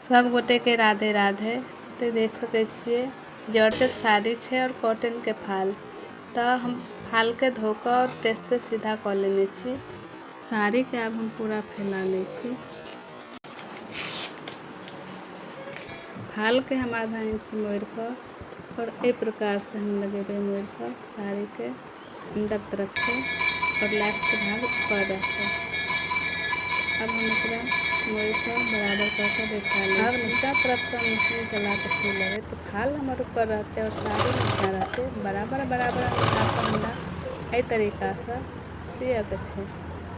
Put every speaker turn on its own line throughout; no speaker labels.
सब गोटे के राधे राधे। तो देख सकै छियै जॉर्जेट साड़ी छै और कॉटन के फाल। तो हम फाल के धो कऽ और प्रेस से सीधा कऽ लेने छी। साड़ी के आब हम पूरा फैला लै छी। फाल के हम आधा इंच मोड़ कऽ और एहि प्रकार से हम लगेबै मोड़ कऽ साड़ी के अंदर तरफ से और लास्ट के भाग ऊपर रहतै। अब हम एकरा मोड़ कऽ बराबर कऽ कऽ बैसा लेब। अब नीचा तरफ से हम मशीन चला कऽ सी लेबै तो फाल हमर ऊपर रहतै और साड़ी नीचा रहतै। बराबर बराबर मिला कऽ हमरा एहि तरीकासँ सियऽके छै।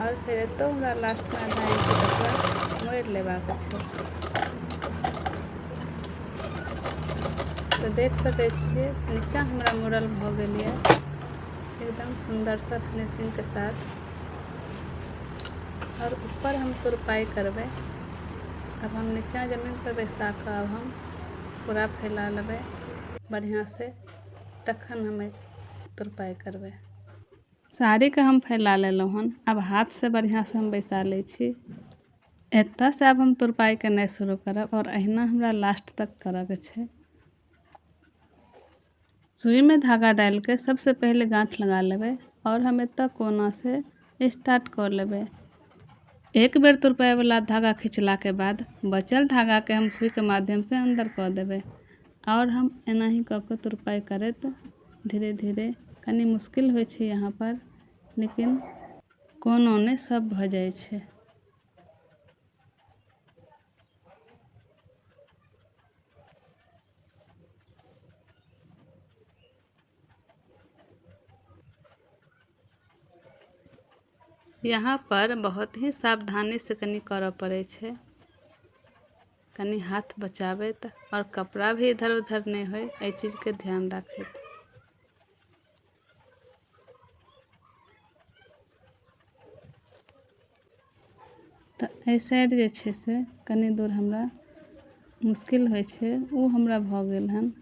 और फेर एतौ हमरा लास्टमे आधा इंच कपड़ा मोड़ि लेबाक छै। तो देख सकै छियै नीचा हमरा मुड़ल भऽ गेल यऽ एकदम सुंदर सा फिनिशिंग के साथ। और ऊपर हम तुरपाई करबै। अब हम नीचा जमीन पर बैसा कऽ अब हम पूरा फैला लेबै बढ़िया से, तखन हम तुरपाई करबै। साड़ी के हम फैला लेलहुँ हन। अब हाथ से बढ़िया से हम बैसा लै छी। एतऽ से अब हम तुरपाई केनाइ शुरू करब और अहिना हमरा लास्ट तक करऽके छै। सुई में धागा डालि के सबसे पहले गांठ लगा लेबै और हम एतऽ कोना से स्टार्ट कऽ लेबै। एक बेर तुरपाई वाला धागा खिंचला के बाद बचल धागा के हम सुई के माध्यम से अंदर कऽ देबै और हम एनाही कऽ के तुरपाई करैत धीरे धीरे, कनी मुश्किल होइ छै यहाँ पर, लेकिन कोनो नहि, सब भऽ जाइ छै। यहाँ पर बहुत ही सावधानी से कनी करऽ पड़ै छै, कनी हाथ बचाबैत और कपड़ा भी इधर उधर नहीं होय, एहि चीज के ध्यान राखैत। तऽ एहि साइड जे छै से कनी दूर हमरा मुश्किल होइ छै, ओ हमरा भऽ गेल हन।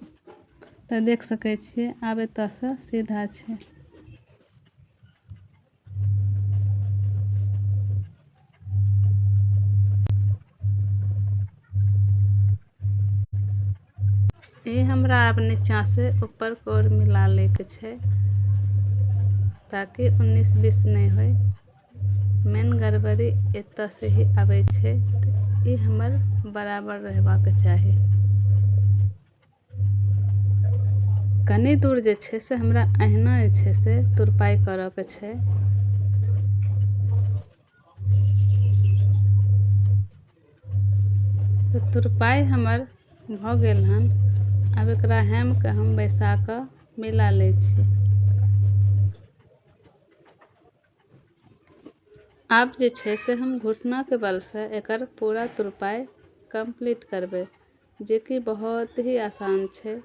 तऽ देख सकै छियै आब एतऽसँ सीधा छै। ई हमरा आब नीचा से ऊपर को ओर मिला लैके छै ताकि 19-20 नहि होय। मेन गड़बड़ी एतऽ से ही आबै छै, तऽ ई हमर बराबर रहबाक चाही। कनी दूर जे छै से हमरा अहिना जे छै से तुरपाई करऽके छै। तऽ तुरपाई हमर भऽ गेल हन। आब एकरा हेमके हम बैसा कऽ मिला लै छी। आब जे छै से हम घुटनाके बल से एकर पूरा तुरपाई कम्प्लीट करबै, जेकि बहुत ही आसान छै।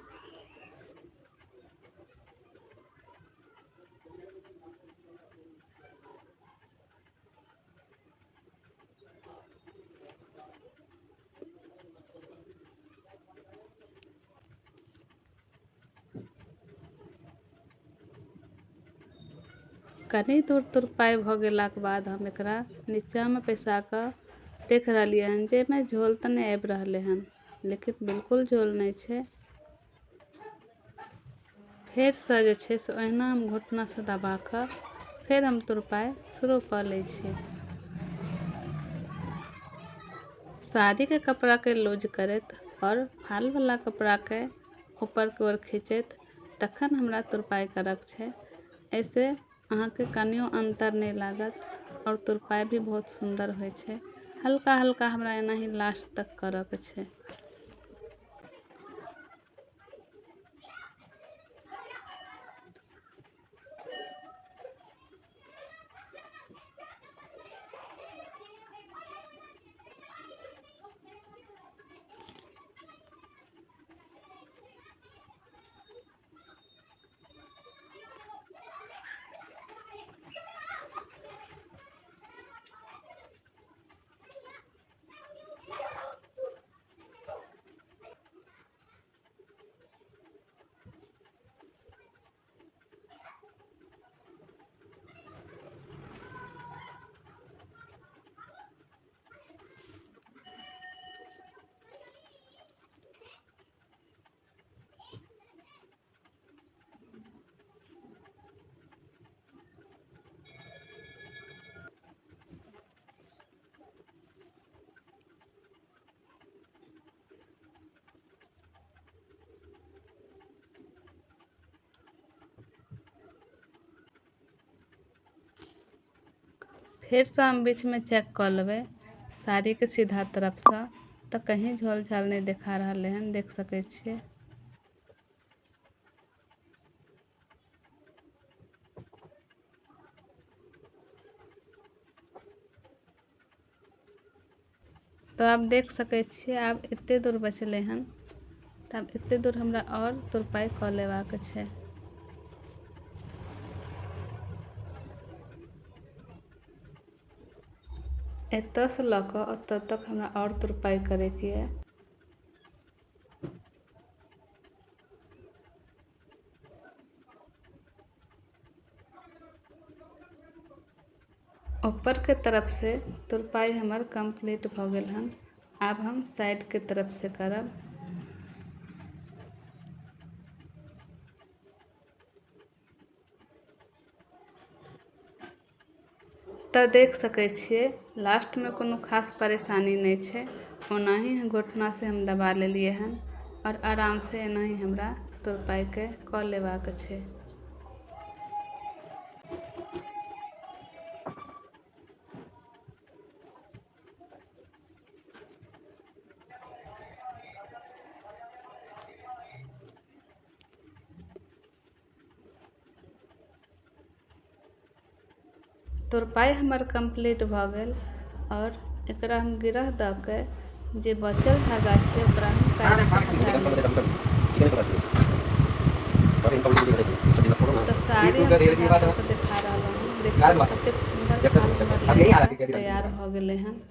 कनी दूर तुरपाई भऽ गेलाके बाद हम एकरा नीचामे पैसा कऽ देख रहलियै हन जे एहिमे झोल तऽ नहि आबि रहलै हन, लेकिन बिल्कुल झोल नहि छै। फेरसँ जे छै से ओहिना हम घुटनासँ दबा कऽ फेर हम तुरपाई शुरू कऽ लै छी। साड़ीके कपड़ाके लूज करैत और फालवला कपड़ाके ऊपर के ओर खींचैत तखन हमरा तुरपाई करक छै। एहिसँ अहाँके कनियो अंतर नहि लागत और तुरपाई भी बहुत सुन्दर होइ छै। हल्का हल्का हमरा एनाही लास्ट तक करऽके छै। फेरसँ हम बीचमे चेक कऽ लेबै साड़ीके सीधा तरफसँ, तऽ कहीं झोल झाल नहि देखा रहलै हन, देख सकै छियै। तऽ आब देख सकै छियै आब एते दूर बचलै हन। तऽ आब एते दूर हमरा आओर तुरपाइ कऽ लेबाक छै। एतऽसँ लऽ कऽ ओतऽ तक हमरा आओर तुरपाइ करैके यऽ। ऊपरके तरफसँ तुरपाइ हमर कम्प्लीट भऽ गेल हन। आब हम साइडके तरफसँ करब। तऽ देख सकै छियै लास्टमे कोनो खास परेशानी नहि छै, ओनाही घुटनासँ हम दबा लेलियै हन आओर आरामसँ एनाही हमरा तुरपाइके कऽ लेबाक छै। तुरपाइ हमर कम्प्लीट भऽ गेल आओर एकरा हम गिरह दऽ के जे बचल धागा छै ओकरा हम काटिके हटा लै छी। तऽ साड़ी हम सीधा कऽ के देखा रहलहुँ हँ। देखियौ कतेक सुन्दर फाल हमर लागि कऽ तैयार भऽ गेलै हन।